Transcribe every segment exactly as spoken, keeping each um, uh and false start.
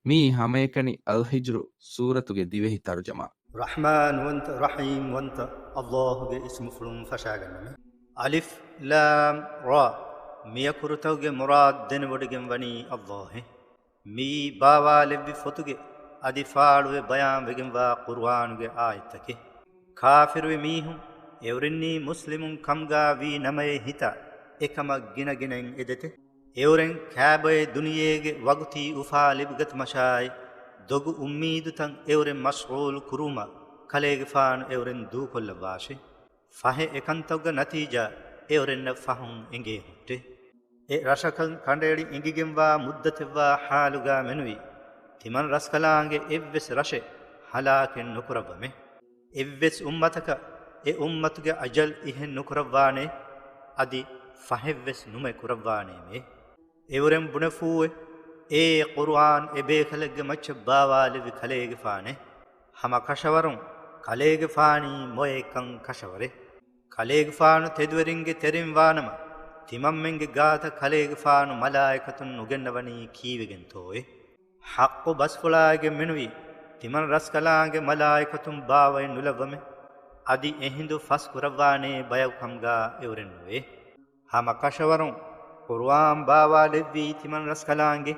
މިއީ ހަމައެކަނި އަލް ހިޖްރު ސޫރަތުގެ ދިވެހި ތަރުޖަމާ. ރަޙްމާންވަންތަ، ރަޙީމްވަންތަ އަލްލާހުގެ އިސްމުފުޅުން ފަށާގަންނަމެ. އަލިފް ލާމް ރާ. މިއަކުރުތަކުގެ މުރާދު ދެނެވޮޑިގެން ވަނީ އަލްލާހެ. މިއީ ބާވާލެއްވި ފޮތުގެ އަދި ފާޅުވެ ބަޔާންވެގެންވާ ޤުރުއާނުގެ އާޔަތްތަކެއް. ކާފިރުވި މީހުން އެއުރެންނީ މުސްލިމުން ކަމުގާ ވީ ނަމައޭ ހިތާ، އެކަމަށް ގިނަގިނައިން އެދެތެ. އެއުރެން ކާބައެއް ދުނިޔޭގެ ވަގުތީ އުފާ ލިބިގަތުމަށާއި، ދޮގު އުއްމީދުތައް އެއުރެން މަޝްޣޫލު ކުރުވުމަށް ކަލޭގެފާނު އެއުރެން ދޫކޮށްލައްވާށި. ފަހެ އެކަންތައްގެ ނަތީޖާ އެއުރެންނަށް ފަހުން އެނގޭ ހުއްޓެ. އެ ރަށަކަށް ކަނޑައެޅި އެނގިގެންވާ މުއްދަތެއްވާ ޙާލުގާ މެނުވީ، ތިމަން ރަސްކަލާނގެ އެއްވެސް ރަށެއް ހަލާކެއް ނުކުރައްވަމެ. އެއްވެސް އުއްމަތަކަށް އެ އުއްމަތުގެ އަޖަލް އިހެން ނުކުރައްވާނެ، އަދި ފަހެއްވެސް ނުމެ ކުރައްވާނޭމޭ. އެއުރެން ބުނެފޫއެ، އޭ ޤުރުއާން އެބޭކަލެއްގެ މައްޗަށް ބާވާލެއްވި ކަލޭގެފާނެ، ހަމަ ކަށަވަރުން ކަލޭގެފާނީ މޮޔައެއްކަން ކަށަވަރެއް. ކަލޭގެފާނު ތެދުވެރިންގެ ތެރެއިން ވާނަމަ، ތިމަންމެންގެ ގާތަށް ކަލޭގެފާނު މަލާއިކަތުން ނުގެންނަވަނީ ކީއްވެގެންތޯއޭ؟ ޙައްޤު ބަސްފުޅާއިގެން މެނުވީ، ތިމަން ރަސްކަލާނގެ މަލާއިކަތުން ބާވައެއް ނުލައްވަމެ. އަދި އެހިނދު ފަސް ކުރައްވާނޭ ބަޔަކު ކަމުގާ އެއުރެން ނުވޭ. ހަމަ ކަށަވަރުން ޤުރުއާން ބާވާލެއްވީ ތިމަން ރަސްކަލާނގެ،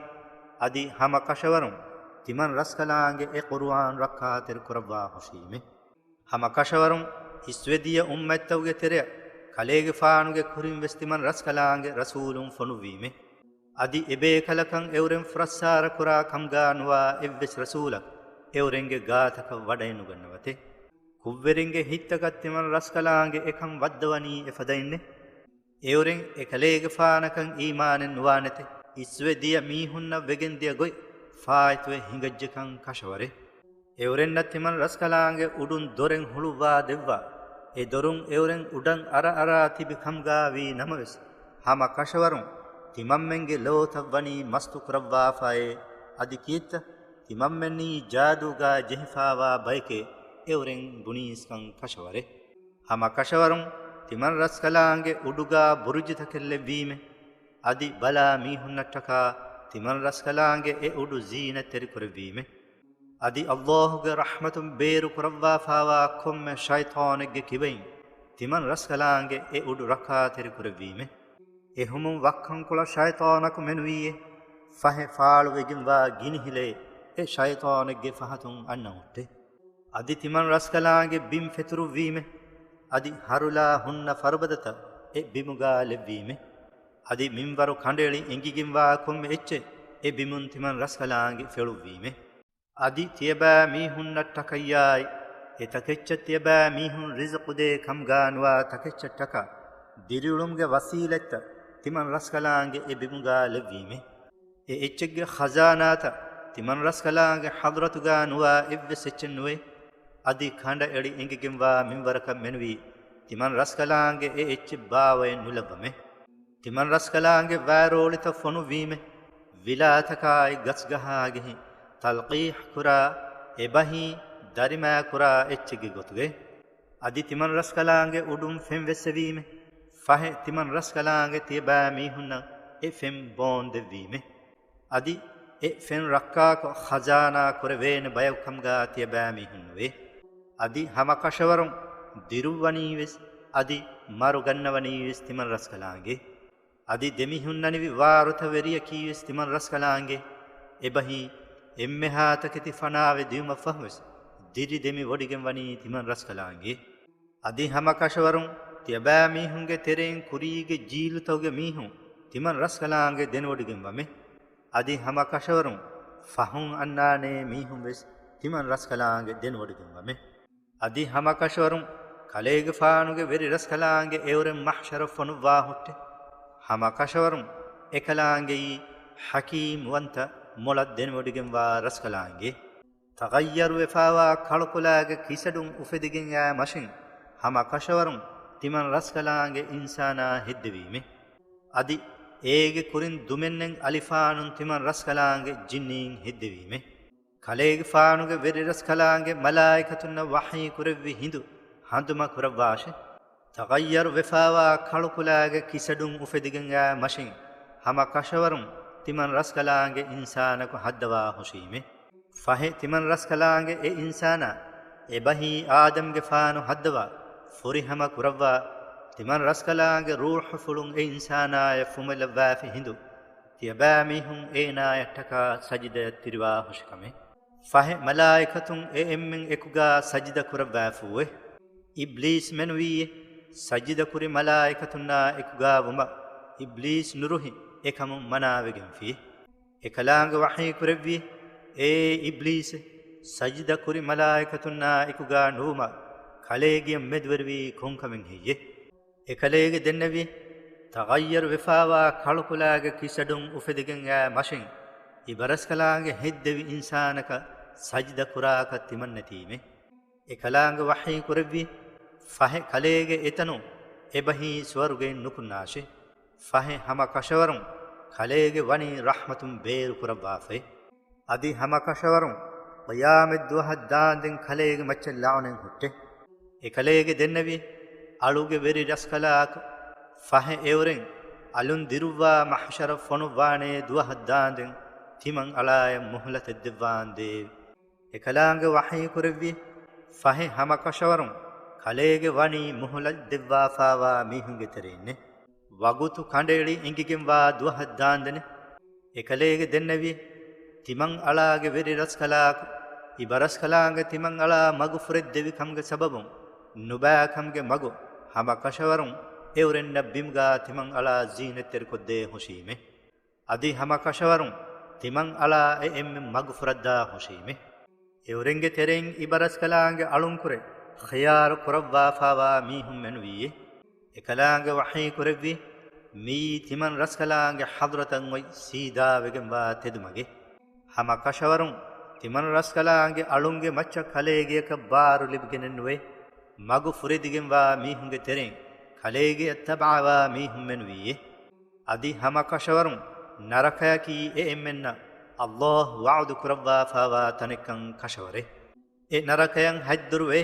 އަދި ހަމަ ކަށަވަރުން ތިމަން ރަސްކަލާނގެ އެ ޤުރުއާން ރައްކާތެރި ކުރައްވާ ހުށީމެ. ހަމަ ކަށަވަރުން އިސްވެދިޔަ އުއްމަތްތަކުގެ ތެރެއަށް ކަލޭގެފާނުގެ ކުރިން ވެސް ތިމަން ރަސްކަލާނގެ ރަސޫލުން ފޮނުއްވީމެ. އަދި އެބޭކަލަކަށް އެއުރެން ފުރައްސާރަ ކުރާ ކަމުގާ ނުވާ އެއްވެސް ރަސޫލަކު އެއުރެންގެ ގާތަކަށް ވަޑައެއް ނުގަންނަވަތެ. ކުށްވެރިންގެ ހިތްތަކަށް ތިމަން ރަސްކަލާނގެ އެކަން ވައްދަވަނީ އެފަދައިންނެ. އެއުރެން އެކަލޭގެފާނަކަށް އީމާނެއް ނުވާނެތެ. އިސްވެ ދިޔަ މީހުންނަށް ވެގެން ދިޔަ ގޮތް ފާއިތުވެ ހިނގައްޖެކަން ކަށަވަރެއް. އެއުރެންނަށް ތިމަން ރަސްކަލާނގެ އުޑުން ދޮރެއް ހުޅުއްވާ ދެއްވާ. އެ ދޮރުން އެއުރެން އުޑަށް އަރައަރާ ތިބި ކަމުގާ ވީ ނަމަވެސް، ހަމަ ކަށަވަރުން ތިމަންމެންގެ ލޯތައް ވަނީ މަސްތު ކުރައްވާފައޭ. އަދި ކިއެއްތަ؟ ތިމަންމެންނީ ޖާދޫގާ ޖެހިފާވާ ބަޔެކޭ އެއުރެން ބުނީސްކަން ކަށަވަރެއް. ހަމަ ކަށަވަރުން ތިމަން ރަސްކަލާނގެ އުޑުގާ ބުރުޖުތަކެއް ލެއްވީމެ. އަދި ބަލާ މީހުންނަށްޓަކާ ތިމަން ރަސްކަލާނގެ އެ އުޑު ޒީނަތްތެރި ކުރެއްވީމެ. އަދި އައްލާހުގެ ރަޙްމަތުން ބޭރު ކުރައްވާފާވާ ކޮންމެ ޝައިޠާނެއްގެ ކިބައިން ތިމަން ރަސްކަލާނގެ އެ އުޑު ރައްކާތެރި ކުރެއްވީމެ. އެހުމުން ވައްކަންކޮޅަށް ޝައިޠާނަކު މެނުވީއޭ، ފަހެ ފާޅުވެގެންވާ ގިނިހިލޭ އެ ޝައިޠާނެއްގެ ފަހަތުން އަންނަ ހުއްޓެ. އަދި ތިމަން ރަސްކަލާނގެ ބިން ފެތުރުއްވީމެ. އަދި ހަރުލާ ހުންނަ ފަރުބަދަތައް އެ ބިމުގާ ލެއްވީމެ. އަދި މިންވަރު ކަނޑައެޅި އެނގިގެންވާ ކޮންމެ އެއްޗެއް އެ ބިމުން ތިމަން ރަސްކަލާނގެ ފެޅުއްވީމެ. އަދި ތިޔަބައިމީހުންނަށްޓަކައްޔާއި، އެ ތަކެއްޗަށް ތިޔަބައިމީހުން ރިޒުޤުދޭ ކަމުގާ ނުވާ ތަކެއްޗަށްޓަކާ، ދިރިއުޅުމުގެ ވަސީލަތްތައް ތިމަން ރަސްކަލާނގެ އެ ބިމުގާ ލެއްވީމެ. އެ އެއްޗެއްގެ ޚަޒާނާތައް ތިމަން ރަސްކަލާނގެ ޙަޟްރަތުގާ ނުވާ އެއްވެސް އެއްޗެއް ނުވޭ. އަދި ކަނޑައެޅި އެނގިގެންވާ މިންވަރަކަށް މެނުވީ، ތިމަން ރަސްކަލާނގެ އެ އެއްޗެއް ބާވައެއް ނުލައްވަމެ. ތިމަން ރަސްކަލާނގެ ވާރޯޅިތައް ފޮނުއްވީމެ. ވިލާތަކާއި ގަސްގަހާ ގެހި ތަލްޤީޙް ކުރާ، އެބަހީ ދަރިމާ ކުރާ އެއްޗެއްގެ ގޮތުގައި. އަދި ތިމަން ރަސްކަލާނގެ އުޑުން ފެން ވެއްސެވީމެ. ފަހެ ތިމަން ރަސްކަލާނގެ ތިޔަބައިމީހުންނަށް އެ ފެން ބޯން ދެއްވީމެ. އަދި އެ ފެން ރައްކާކޮށް ޚަޒާނާ ކުރެވޭނެ ބަޔަކު ކަމުގާ ތިޔަބައިމީހުން ނުވޭ. އަދި ހަމަކަށަވަރުން ދިރުއްވަނީވެސް، އަދި މަރު ގަންނަވަނީވެސް ތިމަން ރަސްކަލާނގެ. އަދި ދެމިހުންނަނިވި ވާރުތަ ވެރިޔަކީވެސް ތިމަން ރަސްކަލާނގެ. އެބަހީ އެންމެހާ ތަކެތި ފަނާވެ ދިއުމަށްފަހުވެސް، ދިރި ދެމި ވޮޑިގެން ވަނީ ތިމަން ރަސްކަލާނގެ. އަދި ހަމަކަށަވަރުން ތިޔަބައިމީހުންގެ ތެރެއިން ކުރީގެ ޖީލުތަކުގެ މީހުން ތިމަން ރަސްކަލާނގެ ދެނެވޮޑިގެން ވަމެ. އަދި ހަމަކަށަވަރުން ފަހުން އަންނާނޭ މީހުން ވެސް ތިމަން ރަސްކަލާނގެ ދެނެވޮޑިގެން ވަމެ. އަދި ހަމަކަށަވަރުން ކަލޭގެފާނުގެ ވެރި ރަސްކަލާނގެ އެއުރެން މަޙްޝަރަށް ފޮނުއްވާ ހުއްޓެ. ހަމަކަށަވަރުން އެކަލާނގެއީ ޙަކީމް ވަންތަ މޮޅަށް ދެނެވޮޑިގެންވާ ރަސްކަލާނގެ. ތަޣައްޔަރުވެފާވާ ކަޅުކުލާގެ ކިސަޑުން އުފެދިގެން އާ މަށިން ހަމަ ކަށަވަރުން ތިމަން ރަސްކަލާނގެ އިންސާނާ ހެއްދެވީމެ. އަދި އޭގެ ކުރިން ދުމެއްނެތް އަލިފާނުން ތިމަން ރަސްކަލާނގެ ޖިންނީން ހެއްދެވީމެ. ކަލޭގެފާނުގެ ވެރި ރަސްކަލާނގެ މަލާއިކަތުންނަށް ވަޙީ ކުރެއްވި ހިނދު ހަނދުމަ ކުރައްވާށެ. ތަޣައްޔަރު ވެފާވާ ކަޅުކުލާގެ ކިސަޑުން އުފެދިގެން އާ މަށިން ހަމަ ކަށަވަރުން ތިމަން ރަސްކަލާނގެ އިންސާނަކު ހައްދަވާ ހުށީމެ. ފަހެ ތިމަން ރަސްކަލާނގެ އެ އިންސާނާ އެބަހީ އާދަމްގެފާނު ހައްދަވާ ފުރިހަމަ ކުރައްވާ ތިމަން ރަސްކަލާނގެ ރޫޙުފުޅުން އެ އިންސާނާޔަށް ފުމެލައްވާފި ހިނދު، ތިޔަބައިމީހުން އޭނާޔަށްޓަކާ ސަޖިދަޔަށް ތިރިވާ ހުށިކަމެ. ފަހެ މަލާއިކަތުން އެ އެންމެން އެކުގާ ސަޖިދަ ކުރައްވާފޫއެ. އިބްލީސް މެނުވީއެ، ސަޖިދަ ކުރި މަލާއިކަތުންނާ އެކުގާ ވުމަށް އިބްލީސް ނުރުހި އެކަމުން މަނާވެގެންފިއެ. އެކަލާނގެ ވަޙީ ކުރެއްވިއެ، އޭ އިބްލީސެ، ސަޖިދަ ކުރި މަލާއިކަތުންނާ އެކުގާ ނުވުމަށް ކަލޭގެޔަށް މެދުވެރިވީ ކޮންކަމެއް ހެއްޔެ؟ އެކަލޭގެ ދެންނެވި، ތަޣައްޔަރު ވެފާވާ ކަޅުކުލާގެ ކިސަޑުން އުފެދިގެން އާ މަށިން އިބަރަސްކަލާނގެ ހެއްދެވި އިންސާނަކަށް ސަޖިދަ ކުރާކަށް ތިމަންނަތީމެ. އެކަލާނގެ ވަޙީ ކުރެއްވި، ފަހެ ކަލޭގެ އެތަނުން އެބަހީ ސުވަރުގެއިން ނުކުންނާށޭ. ފަހެ ހަމަ ކަށަވަރުން ކަލޭގެ ވަނީ ރަޙްމަތުން ބޭރު ކުރައްވާފައި. އަދި ހަމަ ކަށަވަރުން ޤިޔާމަތްދުވަހަށް ދާންދެން ކަލޭގެ މައްޗަށް ލަޢުނަތް ހުއްޓެ. އެކަލޭގެ ދެންނެވި، އަޅުގެ ވެރި ރަސްކަލާކޮ، ފަހެ އެއުރެން އަލުން ދިރުއްވާ މަޙްޝަރަށް ފޮނުއްވާނޭ ދުވަހަށް ދާންދެން ތިމަން އަޅާޔަށް މުހުލަތެއް ދެއްވާންދޭވެ. އެކަލާނގެ ވަޙީ ކުރެއްވި، ފަހެ ހަމަ ކަށަވަރުން ކަލޭގެ ވަނީ މުހުލަތް ދެއްވާފާވާ މީހުންގެ ތެރެއިންނެ. ވަގުތު ކަނޑައެޅި އެނގިގެންވާ ދުވަހަށް ދާންދެނެ. އެކަލޭގެ ދެންނެވި، ތިމަން އަޅާގެ ވެރި ރަސްކަލާކު، އިބަރަސްކަލާނގެ ތިމަން އަޅާ މަގުފުރެއްދެވި ކަމުގެ ސަބަބުން ނުބައިކަމުގެ މަގު ހަމަ ކަށަވަރުން އެއުރެންނަށް ބިމުގާ ތިމަން އަޅާ ޒީނަތްތެރިކޮށްދޭ ހުށީމެ. އަދި ހަމަ ކަށަވަރުން ތިމަން އަޅާ އެ އެންމެން މަގުފުރައްދާ ހުށީމެ. އެއުރެންގެ ތެރެއިން އިބަރަސްކަލާނގެ އަޅުންކުރެ ޚިޔާރު ކުރައްވާފާވާ މީހުން މެނުވީއޭ. އެކަލާނގެ ވަޙީ ކުރެއްވި، މިއީ ތިމަން ރަސްކަލާނގެ ޙަޟްރަތަށް އޮތް ސީދާވެގެންވާ ތެދުމަގެއް. ހަމަ ކަށަވަރުން ތިމަން ރަސްކަލާނގެ އަޅުންގެ މައްޗަށް ކަލޭގެއަކަށް ބާރު ލިބިގެނެއްނުވޭ. މަގު ފުރެދިގެންވާ މީހުންގެ ތެރެއިން ކަލޭގެއަށް ތަބަޢަވާ މީހުން މެނުވީއޭ. އަދި ހަމަ ކަށަވަރުން ނަރަކަޔަކީ އެ އެންމެންނަށް ﷲ ވަޢުދު ކުރައްވާފާވާ ތަނެއްކަން ކަށަވަރެއް. އެ ނަރަކަޔަށް ހަތްދޮރުވޭ.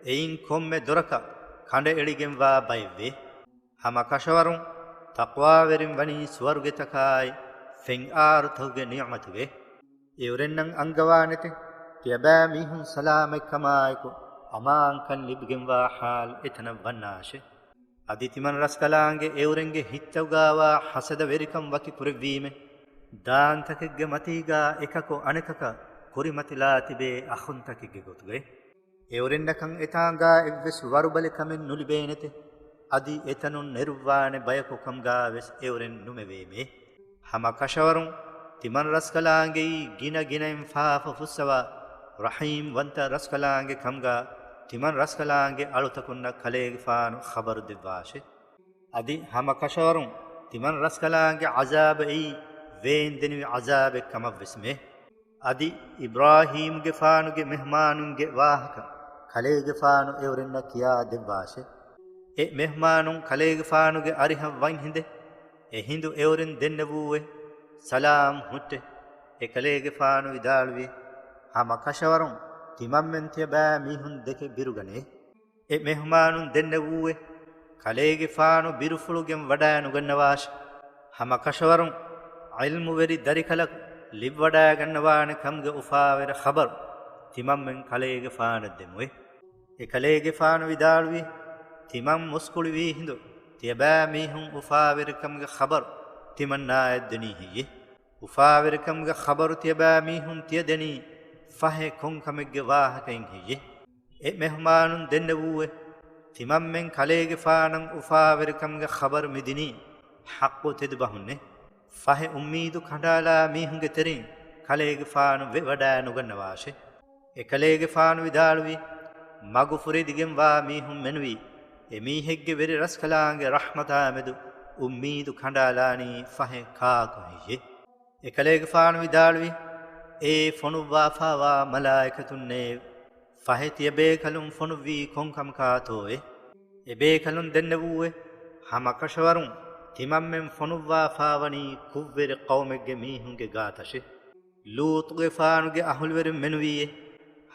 އެއިން ކޮންމެ ދޮރަކަށް ކަނޑައެޅިގެންވާ ބައެއްވޭ. ހަމަ ކަށަވަރުން ތަޤްވާވެރިން ވަނީ ސުވަރުގެތަކާއި ފެންއާރުތަކުގެ ނިޢުމަތުގެ. އެއުރެންނަށް އަންގަވާނެތެ، ތިޔަބައިމީހުން ސަލާމަތްކަމާއެކު އަމާންކަން ލިބިގެންވާ ޙާލު އެތަނަށް ވަންނާށެ. އަދި ތިމަން ރަސްކަލާނގެ އެއުރެންގެ ހިތްތަކުގާވާ ޙަސަދަވެރިކަން ވަކި ކުރެއްވީމެ. ދާންތަކެއްގެ މަތީގާ އެކަކު އަނެކަކަށް ކުރިމަތިލާ ތިބޭ އަޚުންތަކެއްގެ ގޮތުގައި. އެއުރެންނަކަށް އެތާނގާ އެއްވެސް ވަރުބަލި ކަމެއް ނުލިބޭނެތެ. އަދި އެތަނުން ނެރުއްވާނެ ބަޔަކު ކަމުގާވެސް އެއުރެން ނުމެވޭމޭ. ހަމަ ކަށަވަރުން ތިމަން ރަސްކަލާނގެއީ ގިނަ ގިނައިން ފާފަ ފުއްސަވާ ރަޙީމް ވަންތަ ރަސްކަލާނގެ ކަމުގާ ތިމަން ރަސްކަލާނގެ އަޅުތަކުންނަށް ކަލޭގެފާނު ޚަބަރު ދެއްވާށެ. އަދި ހަމަ ކަށަވަރުން ތިމަން ރަސްކަލާނގެ ޢަޒާބައީ ވޭންދެނިވި ޢަޒާބެއް ކަމަށްވެސްމޭ. އަދި އިބްރާހީމްގެފާނުގެ މެހްމާނުންގެ ވާހަކަ ކަލޭގެފާނު އެއުރެންނަށް ކިޔާ ދެއްވާށެ. އެ މެހްމާނުން ކަލޭގެފާނުގެ އަރިހަށް ވަންހިނދެ އެ ހިނދު އެއުރެން ދެންނެވޫއެ، ސަލާމް ހުއްޓެ. އެ ކަލޭގެފާނު ވިދާޅުވި، ހަމަ ކަށަވަރުން ތިމަންމެން ތިޔަބައިމީހުން ދެކެ ބިރުގަނޭ. އެ މެހުމާނުން ދެންނެވޫއެ، ކަލޭގެފާނު ބިރުފުޅުގެން ވަޑައިނުގަންނަވާށި. ހަމަ ކަށަވަރުން ޢިލްމުވެރި ދަރިކަލަކު ލިބިވަޑައިގަންނަވާނެ ކަމުގެ އުފާވެރި ޚަބަރު ތިމަންމެން ކަލޭގެފާނަށް ދެމުވެ. އެ ކަލޭގެފާނު ވިދާޅުވި، ތިމަން މުސްކުޅިވީ ހިނދު ތިޔަބައިމީހުން އުފާވެރިކަމުގެ ޚަބަރު ތިމަންނާޔަށް ދެނީ ހެއްޔެ؟ އުފާވެރިކަމުގެ ޚަބަރު ތިޔަބައިމީހުން ތިޔަދެނީ ފަހެ ކޮންކަމެއްގެ ވާހަކައިން ހެއްޔެ؟ އެ މެހުމާނުން ދެންނެވޫއެ، ތިމަންމެން ކަލޭގެފާނަށް އުފާވެރިކަމުގެ ޚަބަރު މިދިނީ ޙައްޤު ތެދު ބަހުންނޭ. ފަހެ އުއްމީދު ކަނޑާލާ މީހުންގެ ތެރެއިން ކަލޭގެފާނު ވެވަޑައިނުގަންނަވާށެ. އެ ކަލޭގެފާނު ވިދާޅުވި، މަގު ފުރެދިގެންވާ މީހުން މެނުވީ، އެމީހެއްގެ ވެރި ރަސްކަލާނގެ ރަޙްމަތާމެދު އުއްމީދު ކަނޑާލާނީ ފަހެ ކާކު ހެއްޔެ؟ އެކަލޭގެފާނު ވިދާޅުވި، އޭ ފޮނުއްވާފާވާ މަލާއިކަތުންނޭވެ! ފަހެ ތިޔަބޭކަލުން ފޮނުއްވީ ކޮންކަމަކާތޯއޭ؟ އެބޭކަލުން ދެންނެވޫއެ، ހަމަކަށަވަރުން ތިމަންމެން ފޮނުއްވާފާވަނީ ކުށްވެރި ޤައުމެއްގެ މީހުންގެ ގާތަށެ. ލޫޠުގެފާނުގެ އަހުލުވެރިން މެނުވީއެ،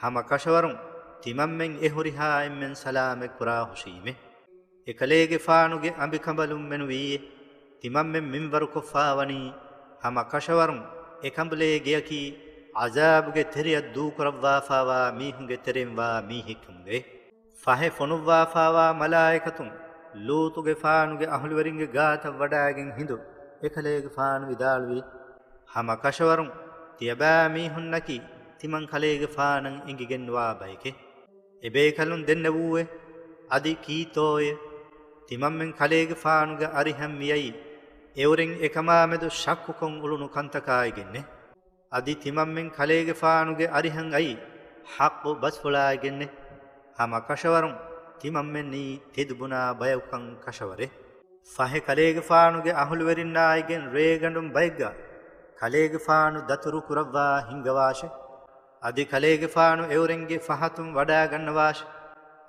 ހަމަކަށަވަރުން ތިމަންމެން އެ ހުރިހާ އެންމެން ސަލާމަތްކުރާ ހުށީމެ. އެކަލޭގެފާނުގެ އަނބިކަނބަލުން މެނުވީއެ، ތިމަންމެން މިންވަރުކޮށްފާވަނީ ހަމަ ކަށަވަރުން އެކަނބުލޭ ގެއަކީ ޢަޒާބުގެ ތެރެއަށް ދޫކުރައްވާފާވާ މީހުންގެ ތެރެއިންވާ މީހެއްކަމުގައި. ފަހެ ފޮނުއްވާފާވާ މަލާއިކަތުން ލޫޠުގެފާނުގެ އަހުލުވެރިންގެ ގާތަށް ވަޑައިގެން ހިނދު އެކަލޭގެފާނު ވިދާޅުވި، ހަމަ ކަށަވަރުން ތިޔަބައިމީހުންނަކީ ތިމަން ކަލޭގެފާނަށް އެނގިގެންވާ ބައެކޭ. އެބޭކަލުން ދެންނެވޫއޭ. އަދި ކީއްތޯއޭ؟ ތިމަންމެން ކަލޭގެފާނުގެ އަރިހަށް މިއައީ އެއުރެން އެކަމާމެދު ޝައްކުކޮށް އުޅުނު ކަންތަކާއިގެންނޭ. އަދި ތިމަންމެން ކަލޭގެފާނުގެ އަރިހަށް އައީ ޙައްޤު ބަސްފުޅާއިގެންނޭ. ހަމަ ކަށަވަރުން ތިމަންމެންނީ ތެދުބުނާ ބަޔަކުކަން ކަށަވަރޭ. ފަހެ ކަލޭގެފާނުގެ އަހުލުވެރިންނާއިގެން ރޭގަނޑުން ބައެއްގަ ކަލޭގެފާނު ދަތުރު ކުރައްވާ ހިންގަވާށޭ. އަދި ކަލޭގެފާނު އެއުރެންގެ ފަހަތުން ވަޑާގަންނަވާށޭ.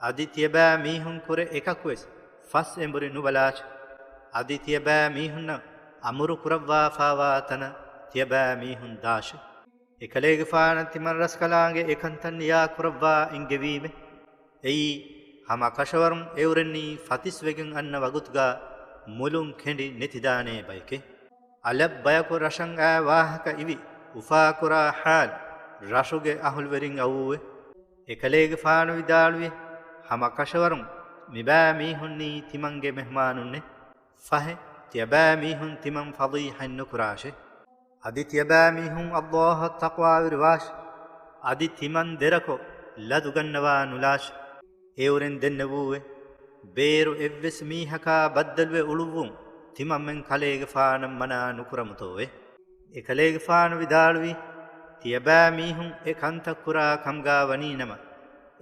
އަދި ތިޔަބައިމީހުން ކުރެ އެކަކުވެސް ފަސް އެނބުރި ނުބަލާށޭ. އަދި ތިޔަބައިމީހުންނަށް އަމުރު ކުރައްވާފާވާ ތަނަށް ތިޔަބައިމީހުން ދާށޭ. އެކަލޭގެފާނަށް ތިމަން ރަސްކަލާނގެ އެކަންތައް ނިޔާ ކުރައްވާ އެންގެވީމެ. އެއީ، ހަމަ ކަށަވަރުން އެއުރެންނީ ފަތިސްވެގެން އަންނަ ވަގުތުގަ މުލުން ކެނޑި ނެތިދާނޭ ބަޔެކޭ. އަލަށް ބަޔަކު ރަށަށް އައި ވާހަކަ އިވި އުފާކުރާ ޙާލު ރަށުގެ އަހުލުވެރިން އައުއެވެ. އެކަލޭގެފާނު ވިދާޅުވި، ހަމަ ކަށަވަރުން މިބައިމީހުންނީ ތިމަންގެ މެހްމާނުންނޭ. ފަހެ، ތިޔަބައިމީހުން ތިމަން ފަޟީޙަތް ނުކުރާށޭ. އަދި ތިޔަބައިމީހުން ﷲ އަށް ތަޤްވާވެރިވާށޭ. އަދި ތިމަން ދެރަކޮށް ލަދުގަންނަވާ ނުލާށޭ. އެއުރެން ދެންނެވޫއެވެ. ބޭރު އެއްވެސް މީހަކާ ބައްދަލުވެ އުޅުއްވުން ތިމަންމެން ކަލޭގެފާނަށް މަނާ ނުކުރަމުތޯއެވެ؟ އެކަލޭގެފާނު ވިދާޅުވީ، ތިޔަބައިމީހުން އެ ކަންތައް ކުރާ ކަމުގަ ވަނީނަމަ،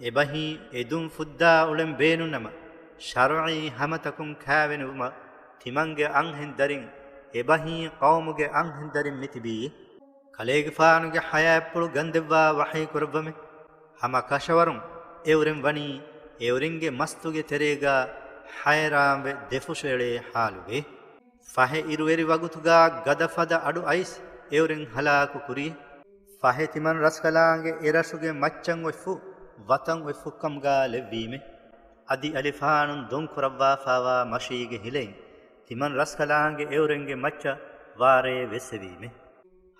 އެބަހީ އެދުން ފުއްދާ އުޅެން ބޭނުންނަމަ، ޝަރުޢީ ހަމަތަކުން ކާވެނިވުމަށް ތިމަންގެ އަންހެން ދަރިން އެބަހީ ޤައުމުގެ އަންހެން ދަރިން މިތިބީ. ކަލޭގެފާނުގެ ޙަޔާތްޕުޅު ގަންދެއްވާ ވަޙީ ކުރައްވަމެ. ހަމަ ކަށަވަރުން އެއުރެން ވަނީ އެއުރެންގެ މަސްތުގެ ތެރޭގަ ހައިރާންވެ ދެފުށުއެޅޭ ޙާލުގައި. ފަހެ އިރުއެރި ވަގުތުގަ ގަދަފަދަ އަޑު އައިސް އެއުރެން ހަލާކު ކުރި. ފަހެ ތިމަން ރަސްކަލާނގެ އެރަށުގެ މައްޗަށް އޮތްފު ވަތަން އޮތްފުކަމުގަ ލެއްވީމެ. އަދި އަލިފާނުން ދޮންކުރައްވާފާވާ މަށީގެ ހިލައިން ތިމަން ރަސްކަލާނގެ އެއުރެންގެ މައްޗަށް ވާރޭ ވެއްސެވީމެ.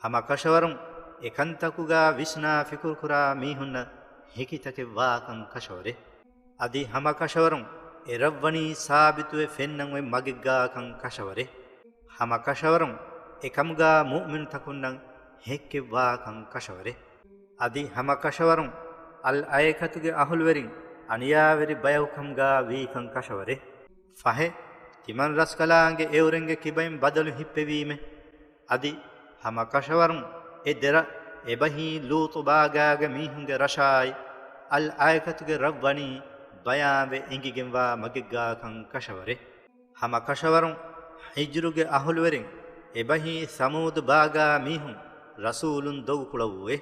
ހަމަ ކަށަވަރުން އެކަންތަކުގަ ވިސްނާ ފިކުރުކުރާ މީހުންނަށް ހެކިތަކެއް ވާކަން ކަށަވަރޭ. އަދި ހަމަ ކަށަވަރުން އެރަށްވަނީ ސާބިތުވެ ފެންނަން އޮތް މަގެއްގާކަން ކަށަވަރޭ. ހަމަ ކަށަވަރުން އެކަމުގަ މުއުމިނުތަކުންނަށް ހެއްކެއްވާކަން ކަށަވަރޭ. އަދި ހަމަ ކަށަވަރުން އަލްއައިކަތުގެ އަހުލުވެރިން އަނިޔާވެރި ބަޔަކުކަމުގަ ވީކަން ކަށަވަރޭ. ފަހެ، ތިމަން ރަސްކަލާނގެ އެއުރެންގެ ކިބައިން ބަދަލު ހިއްޕެވީމެ. އަދި ހަމަ ކަށަވަރުން އެ ދެރަ އެބަހީ ލޫޠު ބާގާގެ މީހުންގެ ރަށާއި، އަލްއައިކަތުގެ ރަށް ވަނީ ބަޔާންވެ އެނގިގެންވާ މަގެއްގާކަން ކަށަވަރޭ. ހަމަ ކަށަވަރުން ހިޖްރުގެ އަހުލުވެރިން އެބަހީ ސަމޫދު ބާގާ މީހުން ރަސޫލުން ދޮގުކުޅައްވުއޭ.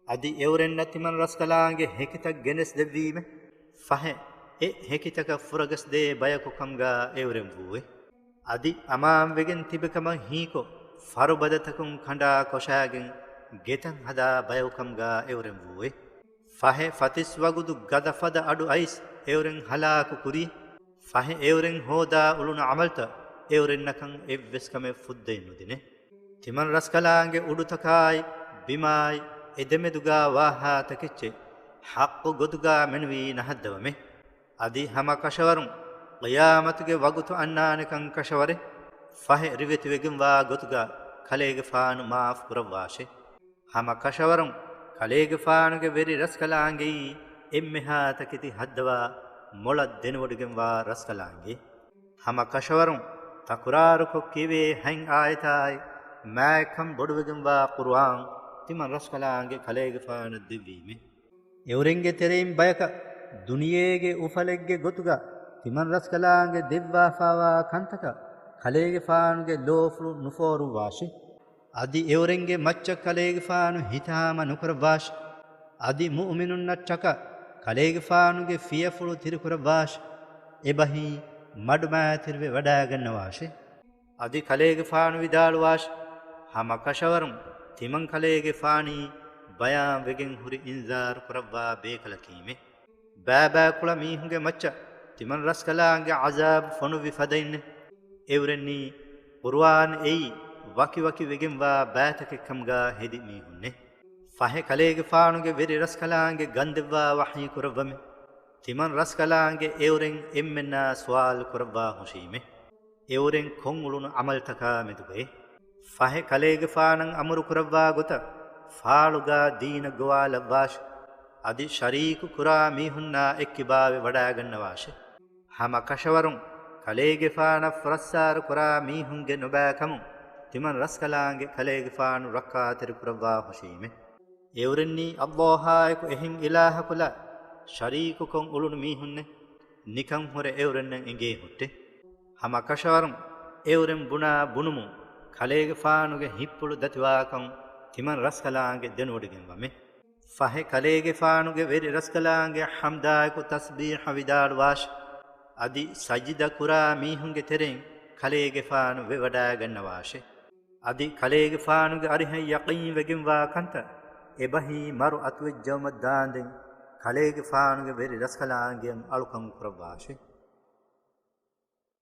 އަދި އެއުރެންނަށް ތިމަން ރަސްކަލާނގެ ހެކިތައް ގެނެސްދެއްވީމެ. ފަހެ، އެ ހެކިތަކަށް ފުރަގަސްދޭ ބަޔަކު ކަމުގަ އެއުރެން ވޫއެ. އަދި އަމާންވެގެން ތިބިކަމަށް ހީކޮށް، ފަރުބަދަތަކުން ކަނޑާ ކޮށާގެން ގެތައް ހަދާ ބަޔަކު ކަމުގަ އެއުރެން ވޫއެ. ފަހެ، ފަތިސް ވަގުތު ގަދަ ފަދަ އަޑު އައިސް އެއުރެން ހަލާކު ކުރި. ފަހެ، އެއުރެން ހޯދާ އުޅުނު ޢަމަލުތައް އެއުރެންނަކަށް އެއްވެސް ކަމެއް ފުއްދައެއް ނުދިނެ. ތިމަން ރަސްކަލާނގެ އުޑުތަކާއި ބިމާއި އެދެމެދުގާ ވާހާ ތަކެއްޗެއް ޙައްޤު ގޮތުގާ މެނުވީ ނަހައްދަވަމެ. އަދި ހަމަ ކަށަވަރުން ޤިޔާމަތުގެ ވަގުތު އަންނާނެކަން ކަށަވަރެއް ފަހެ ރިވެތިވެގެންވާ ގޮތުގާ ކަލޭގެފާނު މާފު ކުރައްވާށެ. ހަމަ ކަށަވަރުން ކަލޭގެފާނުގެ ވެރި ރަސްކަލާނގެއީ އެންމެހާ ތަކެތި ހައްދަވާ މޮޅަށް ދެނެވޮޑިގެންވާ ރަސްކަލާނގެ. ހަމަ ކަށަވަރުން ތަކުރާރުކޮށް ކިޔެވޭ ހަތް އާޔަތާއި މާތްކަން ބޮޑުވެގެންވާ ޤުރުއާން ތިމަން ރަސްކަލާނގެ ކަލޭގެފާނަށް ދެއްވީމެ. އެއުރެންގެ ތެރެއިން ބަޔަކަށް ދުނިޔޭގެ އުފަލެއްގެ ގޮތުގަ ތިމަން ރަސްކަލާނގެ ދެއްވާފާވާ ކަންތަކަށް ކަލޭގެފާނުގެ ލޯފުޅު ނުފޯރުއްވާށި. އަދި އެއުރެންގެ މައްޗަށް ކަލޭގެފާނު ހިތާމަ ނުކުރައްވާށި. އަދި މުއުމިނުންނަށްޓަކާ ކަލޭގެފާނުގެ ފިޔަފުޅު ތިރިކުރައްވާށި. އެބަހީ މަޑުމައިތިރިވެ ވަޑައިގަންނަވާށި. އަދި ކަލޭގެފާނު ވިދާޅުވާށި، ހަމަ ކަށަވަރުން ތިމަން ކަލޭގެފާނީ ބަޔާންވެގެން ހުރި އިންޒާރު ކުރައްވާ ބޭކަލަކީމެ. ބައިބައިކުޅަ މީހުންގެ މައްޗަށް ތިމަން ރަސްކަލާނގެ ޢަޒާބު ފޮނުއްވި ފަދައިންނެ. އެއުރެންނީ ޤުރުއާން އެއީ ވަކިވަކިވެގެންވާ ބައިތަކެއްކަމުގަ ހެދި މީހުންނޭ. ފަހެ ކަލޭގެފާނުގެ ވެރި ރަސްކަލާނގެ ގަންދެއްވާ ވަޙީ ކުރައްވަމެ. ތިމަން ރަސްކަލާނގެ އެއުރެން އެންމެންނާ ސުވާލު ކުރައްވާ ހުށީމެ. އެއުރެން ކޮށްއުޅުނު ޢަމަލުތަކާ މެދުގައި. ފަހެ ކަލޭގެފާނަށް އަމުރު ކުރައްވާ ގޮތަށް ފާޅުގާ ދީނަށް ގޮވާލައްވާށެ. އަދި ޝަރީކު ކުރާ މީހުންނާ އެއްކިބާވެ ވަޑާގަންނަވާށެ. ހަމަ ކަށަވަރުން ކަލޭގެފާނަށް ފުރައްސާރު ކުރާ މީހުންގެ ނުބައިކަމުން ތިމަން ރަސްކަލާނގެ ކަލޭގެފާނު ރައްކާތެރި ކުރައްވާ ހުށީމެ. އެއުރެންނީ އައްލާހާއެކު އެހެން އިލާހަކު ލާ ޝަރީކުކޮށް އުޅުނު މީހުންނެ. ނިކަން ހުރެ އެއުރެންނަށް އެނގޭ ހުއްޓެ. ހަމަ ކަށަވަރުން އެއުރެން ބުނާ ބުނުމުން ކަލޭގެފާނުގެ ހިތްޕުޅު ދަތިވާކަން ތިމަން ރަސްކަލާނގެ ދެނެވޮޑިގެންވަމެ. ފަހެ ކަލޭގެފާނުގެ ވެރި ރަސްކަލާނގެ ޙަމްދާއެކު ތަސްބީޙަ ވިދާޅުވާށެ. އަދި ސަޖިދަ ކުރާ މީހުންގެ ތެރެއިން ކަލޭގެފާނު ވެވަޑާގަންނަވާށެ. އަދި ކަލޭގެފާނުގެ އަރިހަށް ޔަޤީންވެގެންވާ ކަންތައް އެބަހީ މަރު އަތުވެއްޖައުމަށް ދާންދެން ކަލޭގެފާނުގެ ވެރި ރަސްކަލާނގެއަށް އަޅުކަން ކުރައްވާށެ.